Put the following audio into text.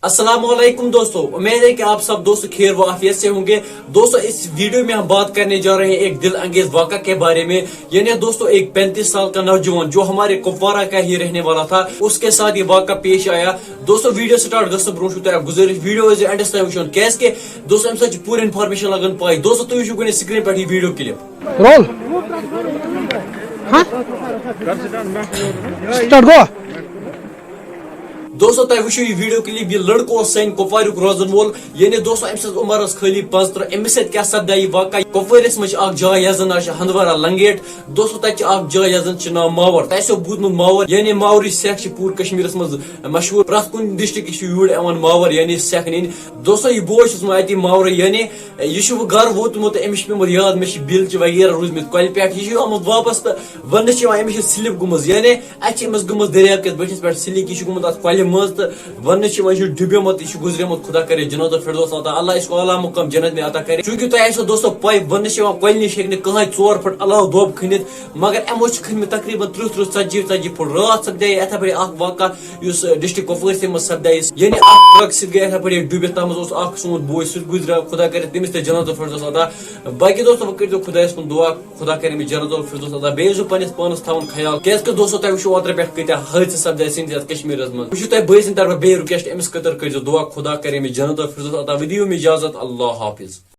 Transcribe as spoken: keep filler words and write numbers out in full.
السلام علیکم دوستو، امید ہے کہ آپ سب دوست خیر و عافیت سے ہوں گے۔ دوستو، اس ویڈیو میں ہم بات کرنے جا رہے ہیں ایک دل انگیز واقعہ کے بارے میں۔ یعنی دوستو، ایک پینتیس سال کا نوجوان جو ہمارے کپوارہ کا ہی رہنے والا تھا، اس کے ساتھ یہ واقعہ پیش آیا۔ دوستو، ویڈیو سٹارٹ گژھنہٕ برونٛہہ چھُو تۄہہِ اکھ گُزٲرِش، ویڈیو ٲسۍزیو اینڈس تام وٕچھُن، کیازِ کہِ دوستو، اَمہِ سۭتۍ چھِ پوٗرٕ انفارمیشن لگان پاے۔ دوستو، تُہۍ وٕچھِو گۄڈٕنیتھ سکرین پٮ۪ٹھ یہِ ویڈیو کلپ۔ رول۔ ہاں؟ سٹارٹ گوٚو؟ دوستو، تۄہہِ وٕچھِو یہِ ویڈیو کلپ، یہِ لڑکہٕ اوس سانہِ کۄپواریُک روزن وول۔ یعنی دوستو، أمۍ سٕنٛز عمر ٲس خٲلی پانٛژترٕٛہ۔ أمِس سۭتۍ کیٛاہ سپدیٛاو یہِ واقعہ؟ کۄپوٲرِس منٛز چھِ اکھ جاے، یَتھ زَن ناو چھِ ہندوارہ لنگیٹ۔ دوستو، تَتہِ چھِ اکھ جاے، یَتھ زَن چھِ ناو ماور۔ تۄہہِ آسیو بوٗزمُت ماور، یعنی ماورٕچ سٮ۪کھ چھِ پوٗرٕ کشمیٖرس منٛز مشہوٗر۔ پرٛٮ۪تھ کُنہِ ڈسٹرکٹٕکۍ چھِ یوٗرۍ یِوان ماور، یعنی سٮ۪کھ نِنہِ۔ دوستو، یہِ بوے چھُس وۄنۍ اَتی ماورٕ، یعنی یہِ چھُ وۄنۍ گرٕ ووتمُت تہٕ أمِس چھِ پیوٚمُت یاد، مےٚ چھِ بِل چھِ وغیرہ روٗزمٕتۍ کۄلہِ پٮ۪ٹھ۔ یہِ چھُ آمُت واپس تہٕ وننہٕ چھِ یِوان، أمِس چھِ سِلِپ گٔمٕژ، یعنی اَتہِ چھِ أمِس گٔمٕژ دٔریاو کِس بٔٹھِس پٮ۪ٹھ سِلِک، یہِ چھُ گوٚمُت اَتھ کۄلہِ منٛز تہٕ وننہٕ چھِ یِوان، یہِ چھُ ڈُبیومُت، یہِ چھُ گُزریومُت، خدا کرے جنت الفردوس عطا، اللہ اس کو اعلیٰ مقام جنت میں عطا کرے۔ چوٗنٛکہِ تۄہہِ آسیو دوستو پَے، وننہٕ چھِ یِوان کۄلہِ نِش ہیٚکہِ نہٕ کٕہٕنۍ ژور فُٹ علاوٕ دوٚب کھٔنِتھ، مگر یِمو چھِ کھٔنمٕتۍ تقریباً ترٕٛہ ترٕٛہ، ژتجی ژتجی فُٹ۔ راتھ سپدے یِتھے پٲٹھۍ اکھ واقعہ، یُس ڈسٹرکٹ کۄپوٲرۍ منٛز سپدے، یعنی اکھ ٹرک سۭتۍ گٔے یِتھے پٲٹھۍ ڈُبِتھ، تَتھ منٛز اوس اکھ سون بوے، سُہ تہِ گُزریو، خدا کرے تٔمِس تہِ جنت الفردوس عطا۔ باقی دوستو، وۄنۍ کٔرۍزیو خۄدایَس کُن دُعا، خۄدا کَرِ أمِس جنت الفردوس عطا۔ بیٚیہِ ٲسۍزیو پنٛنِس پانَس تھاوُن خیال، کیٛازِکہِ دوستو، تۄہہِ وٕچھِو اوترٕ پٮ۪ٹھ کۭتیٛاہ حٲدثہٕ سپدے سٲنِس یَتھ کشمیٖرَس منٛز۔ وۄنۍ چھُو تۄہہِ بٲے سٕنٛدِ طرفہٕ بیٚیہِ رِکویسٹ، أمِس خٲطرٕ کٔرۍزیو دُعا، خۄدا کَرِ أمِس جنت الفردوس عطا۔ وۄنۍ دِیِو مےٚ اجازت، اللہ حافظ۔